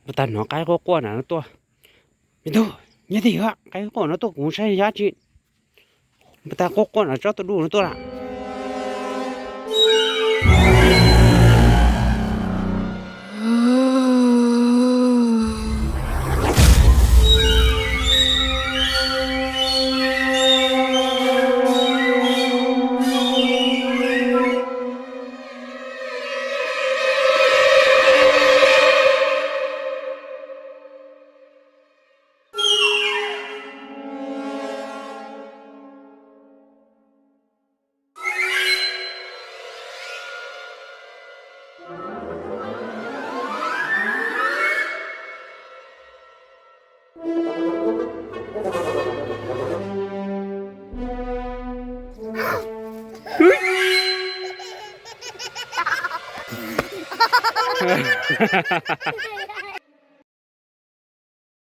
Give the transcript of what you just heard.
Npua tag hnov qaib quaj quaj na no tuaj. Me tub, nyob twg qaib quaj no tuaj kuv saib yog dab tsi. Npua tag quaj quaj no tsob tuaj du no tuaj lawm.